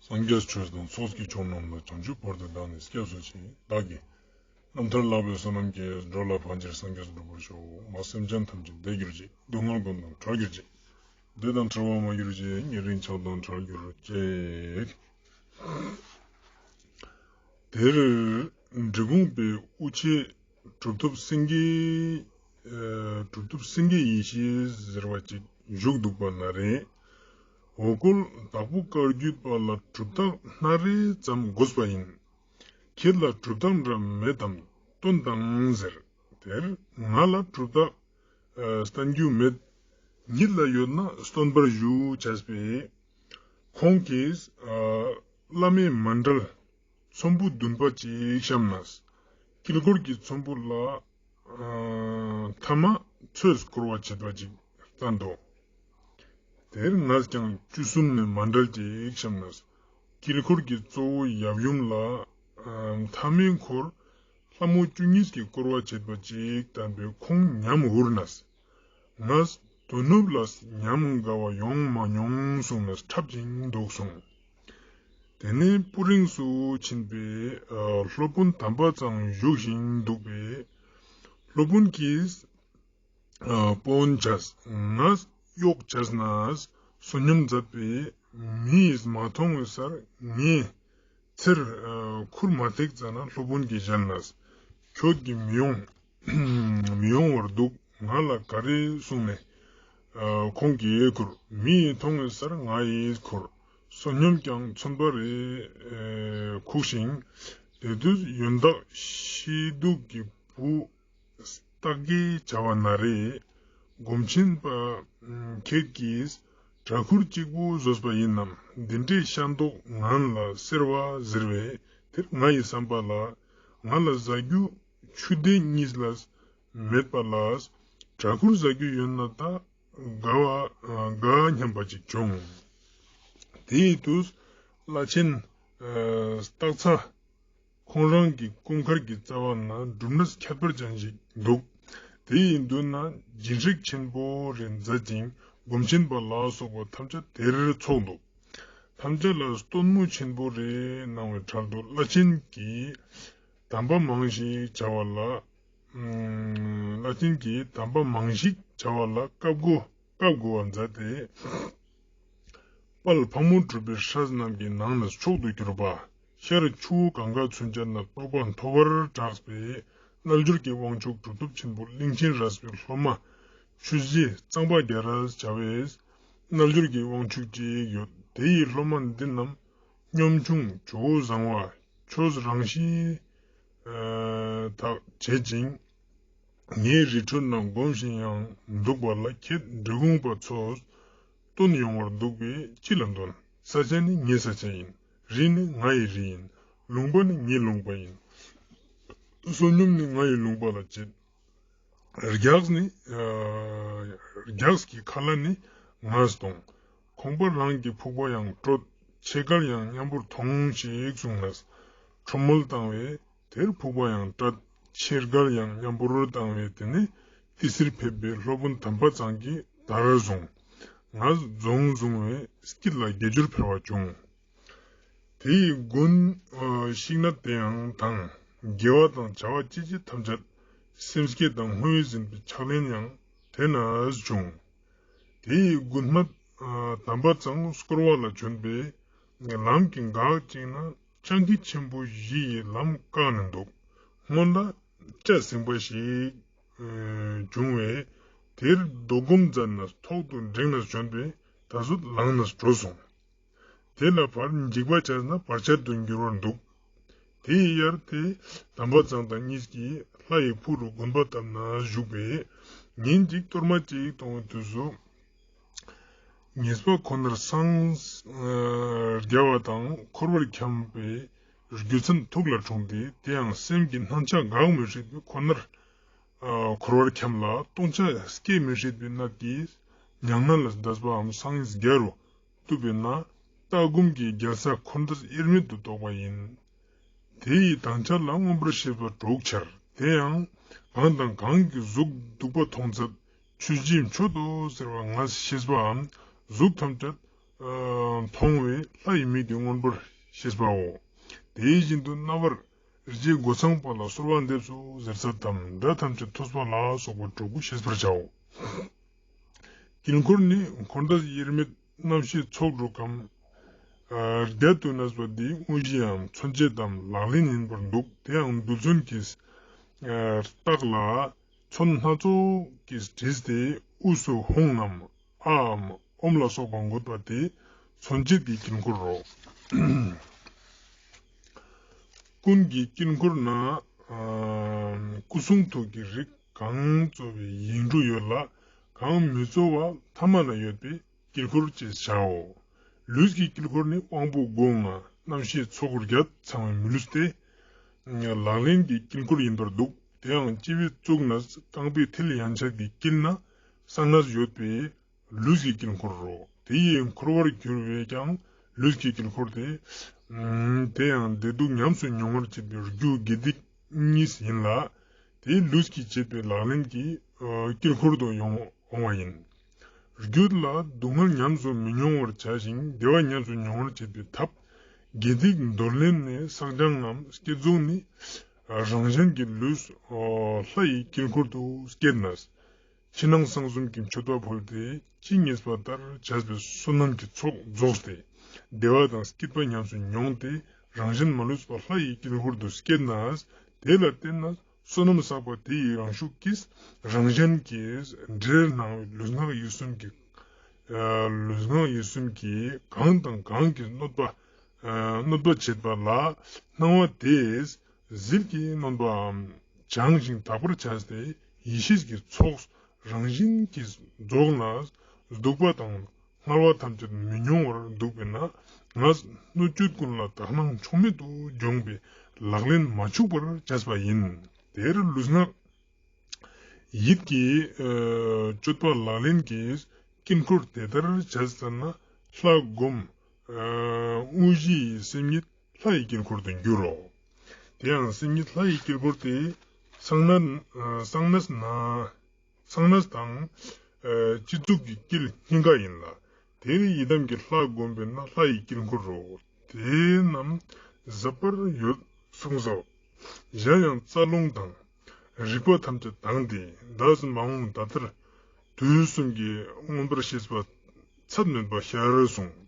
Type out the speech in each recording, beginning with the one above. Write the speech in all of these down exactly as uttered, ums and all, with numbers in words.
སངས་རྒྱས་ཆོས་དང་ཚོགས་ཀྱི་མཆོག་རྣམས་ལ། བྱང་ཆུབ་བར་དུ་བདག་ནི་སྐྱབས་སུ་མཆི། བདག་གིས་རྣམ་ཐར་བཀླགས་པའི་བསོད་ནམས་ཀྱིས། འགྲོ་ལ་ཕན་ཕྱིར་སངས་རྒྱས་འགྲུབ་པར་ཤོག། མ་སེམས་ཅན་ཐམས་ཅད་བདེ་གྱུར་ཅིག། སྡུག་བསྔལ་ཀུན་དང་བྲལ་གྱུར་ཅིག། བདེ་དང་འཚེ་བ་མ་གྱུར་ཅིག། ཉེ་རིང་ཆགས་སྡང་བྲལ་གྱུར་ཅིག། དེར་འབྲི་གུང་པའི་དབུ་ཆེ་གྲུབ་ཐོབ་སེང་གེ། ཨ། གྲུབ་ཐོབ་སེང་གེ་ཡེ་ཤེས་ཟེར་བ་ཅིག་བཞུགས་འདུག་པ་ན་རེ། འོ་སྐོལ་དྭགས་པོ་བཀའ་བརྒྱུད་པ་ལ་གྲུབ་རྟགས་སྣ་རེ་ཙམ་དགོས་པ་ཡིན། ཁྱེད་ལ་གྲུབ་རྟགས་འདྲ་མེད་དམ་སྟོན་དང་ཟེར། དེར་ང་ལ་གྲུབ་རྟགས་ཨ། སྟོན་རྒྱུ་མེད། ཉིད་ལ་ཡོད་ན་སྟོན་པར་ཞུ་བྱས་པས། ཁོང་གིས་ཨ། བླ་མའི་མཎྜལ་ཚོམ་བུ་བདུན་པ་ཅིག་བཤམས་ནས། དཀྱིལ་འཁོར་གྱི་ཚོམ་བུ་ལ་ཨ། ཐ་མ་ཚོས་བསྐོར་བ་བྱེད་པ་ཅིག་བསྟན་ཏོ། དེར་ངས་ཀྱང་བཅུ་གསུམ་ནས་མཎྜལ་ཅིག་བཤམས་ནས། དཀྱིལ་འཁོར་གྱི་གཙོ་བོ་ཡབ་ཡུམ་ལ་ཨ། མཐའ་མའི་འཁོར་ལྷ་མོ་བཅུ་གཉིས་ཀྱིས་བསྐོར་བ་བྱེད་པ་ཅིག་བསྟན་པས་ཁོང་ཉམས་འུར་ནས། ངས་དོ་ནུབ་ལ་ཉམས་དགའ་བ་ཡོང་མ་མྱོང་གསུངས་ནས་འཁྲབ་ཅིང་འདུག་གསུངས། དེ་ནས་སྤུ་རིངས་སུ་ཕྱིན་པས་ཨ། སློབ་དཔོན་དམ་པ་ཚང་བཞུགས་ཤིང་འདུག་པས། སློབ་དཔོན་གྱིས་ཨ། དཔོན་བྱས། ངས་གཡོག་བྱས་ནས་བསོད་སྙོམས་མཛད་པས་མིས་མ་མཐོང་བའི་སར་ངས་ཚེར་ཨ། ཁུར་མ་ཐེག་ཙ་ན་སློབ་དཔོན་གྱིས་ཞལ་ནས། ཁྱོད་ཀྱིས་མི་ཡོང་མི་ཡོང་བར་འདུག། ང་ལ་ག་རེ་གསུངས་ནས་ཨ། ཁོང་གིས་ཁུར། མིས་མཐོང་བའི་སར་ང་ཡིས་ཁུར། བསོད་སྙོམས་ཀྱང་མཚོན་པ་རེ་ཨ། ཁུག་ཅིང་། དེ་དུས་ཡོན་བདག་ཤེས་སྡུག་གི་བུ་སྟག་གེ་བྱ་བ་ན་རེ། སྒོམ་ཆེན་པ་ཁྱེད་ཀྱིས་གྲྭ་ཁུར་གཅིག་པུ་བཟོས་པ་ཡིན་ནམ། འདི་འདྲའི་ཤ་མདོག་ངན་ལ་སེར་བ་ཟེར་བས། དེར་ང་ཡི་བསམ་པ་ལ། ང་ལ་ཟ་རྒྱུ་ཆུ་དེ་གཉིས་ལས་མེད་པ་ལ། གྲྭ་ཁུར་ཟ་རྒྱུ་ཡོད་ན་ད་དགའ་བ་དགའ་སྙམ་པ་ཅིག་བྱུང་། དེའི་དུས་བླ་ཆེན་སྟག་ཚང་ཁོང་རང་གི་སྐུ་མཁར་གྱི་རྩ་བ་ན་སྒྲུབ་གནས་ཁྱད་པར་ཅན་ཞིག་འདུག། དེ་ཡི་མདུན་ན་སྦྱིན་སྲེག་ཆེན་པོ་རེ་མཛད་ཅིང་སྒོམ་ཆེན་པ་ལ་སོགས་པ་ཐམས་ཅད་དེར་ཚོགས་འདུག། ཐམས་ཅད་ལ་སྟོན་མོ་ཆེན་པོ་རེ་གནང་བའི་གྲལ་དུ་བླ་ཆེན་གྱིས་དམ་པ་མང་ཞིག་བྱ་བ་ལ། ཨ། བླ་ཆེན་གྱིས་དམ་པ་མང་ཞིག་བྱ་བ་ལ་བཀའ་བསྒོ་བཀའ་བསྒོ་བ་མཛད་དེ། དཔལ་ཕག་མོ་གྲུ་པའི་སྲས་རྣམས་ཀྱི་ནང་ནས་མཆོག་ཏུ་གྱུར་པ། ཤར་ཆུ་བོ་གངྒཱ་ཚུན་ཆད་ན་རྟོགས་པ་མཐོ་བར་གྲགས་པའི་རྣལ་འབྱོར་གྱི་དབང་ཕྱུག་གྲུབ་ཐོབ་ཆེན་པོ་གླིང་ཆེན་རས་པའི་སློབ་མ་ཆོས་རྗེ་གཙང་པ་རྒྱ་རས་བྱ་བའི་རྣལ་འབྱོར་གྱི་དབང་ཕྱུག་ཅིག་ཡོད། དེ་ཡི་སློབ་མ་འདི་རྣམས་གཉོམ་ཆུང་ཇོ་བོ་བཟང་བ་ཆོས་རང་ཞི་དག་བྱེད་ཅིང་། ངའི་རི་ཁྲོད་ན་སྒོམ་ཞིང་ཡང་འདུག་པ་ལ། ཁྱེད་འབྲི་གུང་པ་ཚོས་སྟོན་ཡོང་བར་འདུག་པས་ཅི་ལ་འདོན། ས་ཆ་ནི་ངའི་ས་ཆ་ཡིན། རི་ནི་ང་ཡི་རི་ཡིན། ལུང་པ་ནི་ངའི་ལུང་པ་ཡིན། བསོད་སྙོམས་ནི་ང་ཡི་ལུང་པ་ལ་བྱེད། རྒྱགས་ནི། ཨ། རྒྱགས་ཀྱི་ཁ་ལག་ནི་ངས་གཏོང་། ཁོང་པ་རང་གི་ཕུག་པ་ཡང་དཀྲོལ། ཕྱེད་ཀར་ཡང་མཉམ་པོར་ཐོངས་ཤིག་གསུངས་ནས་ཁྲོམ་མོལ་བཏང་བས། དེར་ཕུག་པ་ཡང་བཀྲ། ཕྱེད་ཀར་ཡང་མཉམ་པོར་བཏང་བས། དེ་ནས་ཏི་སེར་ཕེབས་པའི་སློབ་དཔོན་དམ་པ་ཚང་གིས་དར་བཟུང་། ངས་རྫོང་བཟུང་བས་སྐྱིད་ལ་དགེ་སྦྱོར་འཕེལ་བ་བྱུང་། དེ་ཡི་དགུན་ཤིང་ནགས་དེ་ཡང་དྭངས། དགེ་བ་དང་བྱ་བ་ཅི་བྱེད་ཐམས་ཅད་སེམས་བསྐྱེད་དང་བསྔོ་བས་ཟིན་པའི་ཕྱག་ལེན་ཡང་དེ་ནས་བྱུང་། དེ་ཡི་དགུན་སྨད་དམ་པ་ཚང་སྐོར་བ་ལ་བྱོན་པས། ལམ་གྱི་འགག་ཅིག་ན་སྤྱང་ཀི་ཆེན་པོ་བཞི་ཡིས་ལམ་བཀག་ནས་འདུག། སྔོན་ལ་སྐྱ་ཟིང་པ་ཞིག་བྱུང་བས། དེར་བཟློག་སྒོམ་མཛད་ནས་ཐོག་ཏུ་འགྲེང་ནས་བྱོན་པས་ད་གཟོད་ལངས་ནས་འགྲོ་སོང་། དེ་ལ་བར་འཇིགས་པ་བྱས་ན་བར་ཆད་དུ་འགྱུར་བར་འདུག། དེ་ཡི་ཡར་དེ་དམ་པ་ཚང་དང་གཉིས་ཀྱིས་ལྷ་ཡི་ཕུག་རུ་དགོན་པ་བཏབ་ནས་བཞུགས་པས། ཉིན་གཅིག་གཏོར་མ་གཅིག་གཏོང་བའི་དུས་སུ། ཉེས་པ་ཁོ་ནར་སངས་རྒྱ་བ་དང་འཁོར་བར་འཁྱམས་པའི་རྒྱུ་མཚན་ཐུགས་ལ་འཁྲུངས་ཏེ། དེ་ཡང་སེམས་ཀྱི་སྣང་ཆ་འགག་མི་སྲིད་པས་ཁོ་ནར་འཁོར་བར་འཁྱམས་ལ་ལྟུང་བྱ་སྐྱེ་མི་སྲིད་པའི་གནད་ཀྱིས་མྱ་ངན་ལས་འདས་པའམ་སངས་རྒྱ་རུ་བཏུབ་པས་ན། ལྟ་སྒོམ་གྱི་རྒྱལ་ས་འཁོར་འདས་དབྱེར་མེད་དུ་རྟོགས་པ་ཡིན། དེ་ཡི་དྭངས་ཆ་ལ་མངོན་པར་ཤེས་པ་དྲུག་འཆར། དེ་ཡང་གང་དང་གང་གིས་གཟུགས་སྡུག་པ་མཐོང་ཚད་ཆོས་ཀྱི་མཆོད་དོ་ཟེར་བ་ངས་ཤེས་པའམ་གཟུགས་ཐམས་ཅད་མཐོང་བས་ ལྷ་ཡི་མིག་གིས་མངོན་པར་ཤེས་པའོ། དེ་བཞིན་དུ་རྣ་བར་རིག་བྱེད་སྒོ་ཚང་པ་ལ་གསོལ་བ་འདེབས་སོ་ཟེར་ས་དང་སྒྲ་ཐམས་ཅད་ཐོས་པ་ལ་སོགས་པ་དྲུག་པོ་ཤེས་པར་བྱའོ། དཀྱིལ་འཁོར་ནི་འཁོར་འདས་དབྱེར་མེད་རྣམ་ཤེས་ཚོགས་དྲུག་གམ། ཨ་བརྒྱད་དུ་གནས་པ་འདི་དངོས་གཞིའམ་མཚོན་བྱེད་དམ་ལག་ལེན་ཡིན་པར་འདུག་དེའང་རྡུལ་ཚོན་གྱི་ཨ་རྟགས་ལ་ཚོན་སྣ་ཚོགས་ཀྱིས་བྲིས་ཏེ་དབུས་སུ་ཧཱུྃ་ནམ་ཨཱཿ་ཨོཾ་ལ་སོགས་པ་འགོད་པ་དེ་མཚོན་བྱེད་ཀྱི་དཀྱིལ་འཁོར་རོ། ཀུན་གྱི་དཀྱིལ་འཁོར་ན་ཨ་སྐུ་གསུང་ཐུགས་ཀྱི་རིགས་གང་གཙོ་བའི་ཡིག་འབྲུ་ཡོད་ལ་གང་མི་གཙོ་བ་ཐ་མ་ལ་ཡོད་པའི་དཀྱིལ་འཁོར་ཅེས་བྱའོ། ལུས་ཀྱི་དཀྱིལ་འཁོར་ནི་དབང་པོ་སྒོ་ལྔ་རྣམ་ཤེས་ཚོགས་བརྒྱད་ཚང་བའི་མི་ལུས་ཏེ། ལག་ལེན་གྱི་དཀྱིལ་འཁོར་ཡིན་པར་འདུག་དེའང་སྤྱི་བོའི་གཙུག་ན་རྐང་པའི་མཐིལ་ཡན་ཆད་ཀྱི་དཀྱིལ་ན་གསང་གནས་ཡོད་པས་ལུས་ཀྱི་དཀྱིལ་འཁོར་རོ། དེ་ཡི་འཁོར་བར་གྱུར་པས་ཀྱང་ལུས་ཀྱི་དཀྱིལ་འཁོར་ཏེ། དེ་ཡང་བདེ་སྡུག་ཉམས་སུ་མྱོང་བར་བྱེད་པའི་རྒྱུ་དགེ་སྡིག་གཉིས་ཡིན་ལ། དེ་ལུས་ཀྱིས་བྱེད་པའི་ལག་ལེན་གྱི་དཀྱིལ་འཁོར་དུ་ཡོང་འོང་བ་ཡིན། རྒྱུད་ལ་སྡུག་བསྔལ་ཉམས་སུ་མི་མྱོང་བར་བྱ་ཞིང་བདེ་བ་ཉམས་སུ་མྱོང་བར་བྱེད་པའི་ཐབས། དགེ་སྡིག་འདོར་ལེན་ནི་བསགས་སྦྱང་ངམ་བསྐྱེད་རྫོགས་ནི། རང་གཞན་གྱི་ལུས་ལྷ་ཡི་དཀྱིལ་འཁོར་དུ་བསྐྱེད་ནས། ཕྱི་ནང་གསང་གསུམ་གྱི་མཆོད་པ་ཕུལ་ཏེ་ཇི་སྙེད་པ་ལྟར་བྱས་པའི་བསོད་ནམས་ཀྱི་ཚོགས་རྫོགས་ཏེ། བདེ་བ་དང་སྐྱིད་པ་ཉམས་སུ་མྱོང་སྟེ་རང་གཞན་མ་ལུས་པ་ལྷ་ཡི་དཀྱིལ་འཁོར་དུ་སྐྱེས་ནས། དེ་ལ་བརྟེན་ནས་བསོད་ནམས་བསགས་པ་དེ་ཡི་རང་ཤུགས་ཀྱིས་རང་གཞན་གྱི་འབྲས་སྣང་བའི་ལུས་ངག་ཡིད་གསུམ་གྱི་ལུས་ངག་ཡིད་གསུམ་གྱིས་གང་དང་གང་གིས་གནོད་པ་གནོད་པ་བྱེད་པ་ལ་སྣང་བ་དེས། ཟིལ་གྱིས་གནོན་པའམ་བྱང་ཞིང་དག་པར་བྱས་ཏེ་ཡེ་ཤེས་ཀྱི་ཚོགས་རང་བཞིན་གྱིས་རྫོགས་ལ། སྡུག་པ་དང་སྔར་བ་ཐམས་ཅད་མི་མྱོང་བར་འདུག་པས་ན། ང་སྣོད་བཅུད་ཀུན་ལ་དག་སྣང་ཕྱོགས་མེད་དུ་སྦྱོང་བའི་ལག་ལེན་མ་འཆུག་པར་བྱས་པ་ཡིན། དེར་ལུས་ངག་ཡིད་ཀྱི་སྤྱོད་པ་ལག་ལེན་གྱིས་དཀྱིལ་འཁོར་དེ་ལྟར་བྱས་ཙ་ན་ལྷ་བསྒོམ། དངོས་གཞི་ཡི་སེམས་ཉིད་ལྷ་ཡི་དཀྱིལ་འཁོར་དུ་འགྱུར་རོ། དེ་ཡང་སེམས་ཉིད་ལྷ་ཡི་དཀྱིལ་འཁོར་དེ་གསང་གནས་གསང་གནས་ན་གསང་གནས་དང་སྤྱི་གཙུག་གི་དཀྱིལ་སྙིང་ག་ཡིན་ལ། དེར་ཡི་དམ་གྱི་ལྷ་བསྒོམས་པས་ན་ལྷ་ཡི་དཀྱིལ་འཁོར་རོ། དེ་རྣམས་ཟབ་པར་ཡོད་གསུངས་སོ། གཞན་ཡང་རྩ་རླུང་དང་རིག་པ་ཐམས་ཅད་དྭངས་ཏེ་འདས་མ་འོངས་ད་ལྟར་དུས་གསུམ་གྱི་མངོན་པར་ཤེས་པ་ཚད་མེད་པ་ཤར་གསུངས།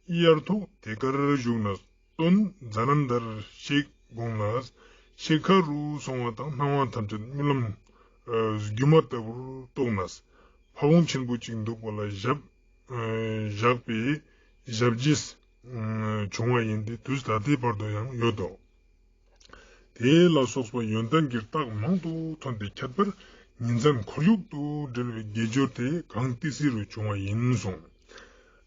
དབྱར་ཐོག་དེ་ཀར་བཞུགས་ན་སྟོན་ཛ་ལན་དར་ཞིག་དགོངས་ལ། ཕྱེད་ཀ་རུ་སོང་བ་དང་སྣང་བ་ཐམས་ཅད་རྨི་ལམ་སྒྱུ་མ་ལྟ་བུར་རྟོགས་ནས་ཕ་བོང་ཆེན་པོ་གཅིག་འདུག་པ་ལ་ཞབས་བཞག་པའི་ཞབས་རྗེས་བྱུང་བ་ཡིན་ཏེ་དུས་ད་ལྟའི་བར་དུ་ཡང་ཡོད་དོ། དེ་ལ་སོགས་པ་ཡོན་ཏན་གྱི་རྟགས་མང་དུ་ཐོན་ཏེ་ཁྱད་པར་ཉིན་མཚན་འཁོར་ཡུག་ཏུ་འབྲེལ་བའི་དགེ་སྦྱོར་དེ་གང་ཏི་སེ་རུ་བྱུང་བ་ཡིན་གསུངས།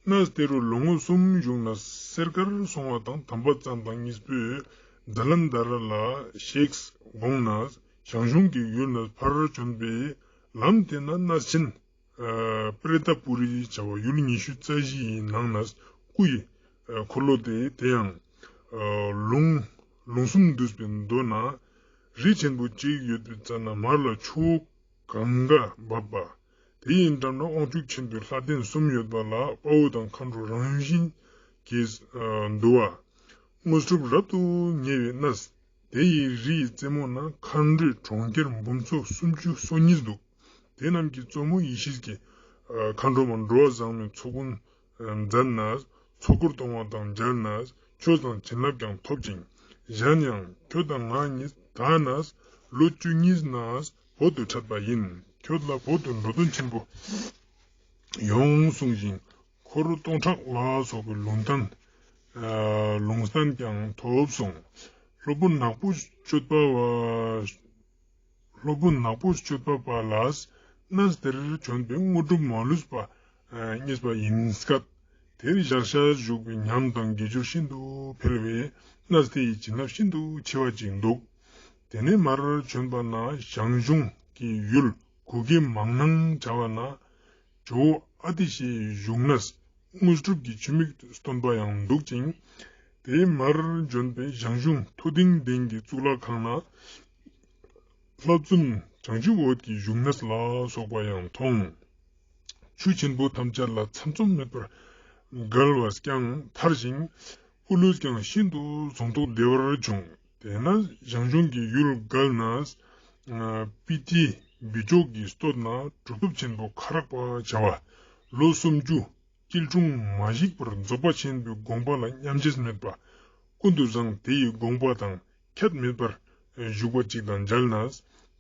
གནས་དེ་རུ་ལོ་ངོ་གསུམ་བཞུགས་ནས་གསེར་དཀར་སོང་བ་དང་དམ་པ་ཙམ་དང་གཉིས་པོས་ཛ་ལན་དར་ལ་གཤེགས་དགོངས་ནས་ཞང་ཞུང་གི་ཡུལ་ནས་ཕར་བྱོན་པས་ལམ་དེ་ན་གནས་ཆེན་པྲེ་ཏ་པུ་རི་བྱ་བ་ཡུལ་ཉི་ཤུ་རྩ་བཞི་ཡི་ནང་ན་སྐུ་ཡི་འཁོར་ལོ་དེ་དེ་ཡང་ལུང་ལུང་གསུམ་འདུས་པའི་མདོ་ན་རི་ཆེན་པོ་གཅིག་ཡོད་པའི་རྩ་ན་མར་ལ་ཆུ་བོ་གངྒཱ་འབབ་པ། དེ་ཡི་འགྲམ་ན་དབང་ཕྱུག་ཆེན་པོའི་ལྷ་གདན་གསུམ་ཡོད་པ་ལ་དཔའ་བོ་དང་མཁའ་འགྲོ་རང་བཞིན་གྱིས་འདུ་བ། དངོས་གྲུབ་རབ་ཏུ་ཉེ་བའི་གནས། དེ་ཡི་རི་ཡི་རྩེ་མོ་ན་མཁའ་འགྲོའི་གྲོང་ཁྱེར་འབུམ་ཚོ་སུམ་ཅུ་སོ་གཉིས་འདུག་དེ་རྣམས་ཀྱི་གཙོ་མོ་ཡེ་ཤེས་ཀྱི་མཁའ་འགྲོ་མ་འགྲོ་བ་བཟང་མོའི་ཚོགས་ཀུན་མཛད་ནས་ཚོགས་འཁོར་གཏོང་བ་དང་མཇལ་ནས་ཆོས་དང་བྱིན་རླབས་ཀྱང་ཐོབ་ཅིང་། གཞན་ཡང་ཁྱོད་དང་ང་གཉིས་ད་ནས་ལོ་བཅུ་གཉིས་ནས་བོད་དུ་འཕྲད་པ་ཡིན། ཁྱོད་ལ་བོད་དུ་འགྲོ་དོན་ཆེན་པོ་ཡོང་གསུངས་ཤིང་། འཁོར་སྟོང་ཕྲག་ལ་སོགས་པའི་ལུང་བསྟན། ལུང་བསྟན་ཀྱང་ཐོབ་གསུངས། སློབ་དཔོན་ནག་པོ་སྤྱོད་པ་བ། སློབ་དཔོན་ནག་པོ་སྤྱོད་པ་པ་ལ་གནས་དེར་བྱོན་པའི་དངོས་གྲུབ་མ་ལུས་པ་རྙེད་པ་ཡིན་སྐད། དེར་བཞག་བཞག་བཞུགས་པའི་ཉམས་དང་དགེ་སྦྱོར་ཤིན་ཏུ་འཕེལ་བས་གནས་དེ་ཡི་བྱིན་རླབས་ཤིན་ཏུ་ཆེ་བ་ཅིག་འདུག་དེ་ནས་མར་བྱོན་པ་ན་ཞང་ཞུང་གི་ཡུལ་གུ་གེ་མང་སྣང་བྱ་བ་ན། ཇོ་བོ་ཨ་ཏི་ཤའི་བཞུགས་གནས་དངོས་གྲུབ་ཀྱི་ཆུ་མིག་སྟོན་པ་ཡང་འདུག་ཅིང་། དེའི་མར་བྱོན་པའི་ཞང་ཞུང་མཐོ་ལྡིང་ལྡིང་གི་གཙུག་ལག་ཁང་ན་ལྷ་བཙུན་བྱང་ཆུབ་འོད་ཀྱི་བཞུགས་གནས་ལ་སོགས་པ་ཡང་མཐོང་། ཆུ་ཆེན་པོ་ཐམས་ཅད་ལ་ཚམ་ཚོམ་མེད་པར་ བརྒལ་བས་ཀྱང་ཐར་ཞིང་། སྤུ་ལུས་ཀྱང་ཤིན་ཏུ་རྫོང་ཐོག་བདེ་བར་བྱུང་། དེས་ན་ཞང་ཞུང་གི་ཡུལ་བརྒལ་ནས། ཨ་སྤི་ཏི་བི་ཅོག་གི་སྟོད་ན་གྲུབ་ཐོབ་ཆེན་པོ་ཁ་རག་པ་བྱ་བ། ལོ་སུམ་ཅུ་སྐྱིལ་ཀྲུང་མ་བཤིག་པར་རྫོགས་པ་ཆེན་པོའི་དགོངས་པ་ལ་མཉམ་རྗེས་མེད་པ། ཀུན་ཏུ་བཟང་དེ་ཡི་དགོངས་པ་དང་ཁྱད་མེད་པར་བཞུགས་པ་ཅིག་དང་མཇལ་ན།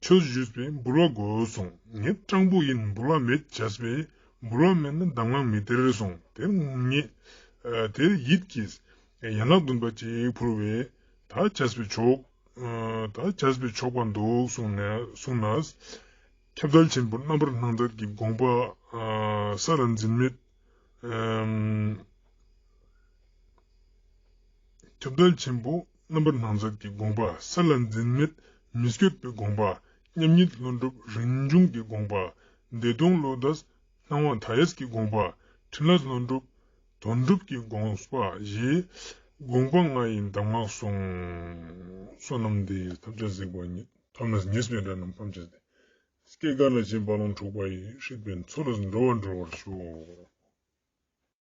ཆོས་ཞུས་པས་འབུལ་བ་དགོས་གསུངས། ངེད་སྤྲང་པོ་ཡིན། འབུལ་བ་མེད་བྱས་པས། འབུལ་བ་མེད་ན་གདམས་ངག་མི་སྟེར་གསུངས། དེར་ངེད་ཨ་དེར་ཡིད་ཀྱིས་ཡན་ལག་བདུན་པ་ཅིག་ཕུལ་བས། ད་བྱས་པས་ཆོག་ཨ་ད་བྱས་པས་ཆོག་པ་འདུག་གསུངས་ནས་གསུངས་ན། ཁྱབ་བརྡལ་ཆེན་པོ་རྣམ་པར་སྣང་མཛད་ཀྱི་དགོངས་པ་ཨ་ས་ལ་འཛིན་མེད། ཨམ་ཁྱབ་བརྡལ་ཆེན་པོ་རྣམ་པར་སྣང་མཛད་ཀྱི་དགོངས་པ། ས་ལ་འཛིན་མེད་མི་བསྐྱོད་པའི་དགོངས་པ། མཉམ་ཉིད་ལྷུན་གྲུབ་རིན་འབྱུང་གི་དགོངས་པ། བདེ་སྟོང་བློ་འདས་སྣང་བ་མཐའ་ཡས་ཀྱི་དགོངས་པ། ཕྲིན་ལས་ལྷུན་གྲུབ་དོན་གྲུབ་ཀྱི་དགོངས་པ་ཞེས་དགོངས་པ་ལྔ་ཡི་གདམས་ངག་གསུངས། བསོད་ནམས་འདི་ཡིས་ཐམས་ཅད་གཟིགས་པ་ཉིད། ཐོབ་ནས་ཉེས་པའི་དགྲ་རྣམས་ཕམ་བྱས་ཏེ། སྐྱེ་རྒ་ན་འཆིའི་རྦ་ཀློང་འཁྲུགས་པ་ཡི། སྲིད་པའི་མཚོ་ལས་འགྲོ་བ་སྒྲོལ་བར་ཤོག།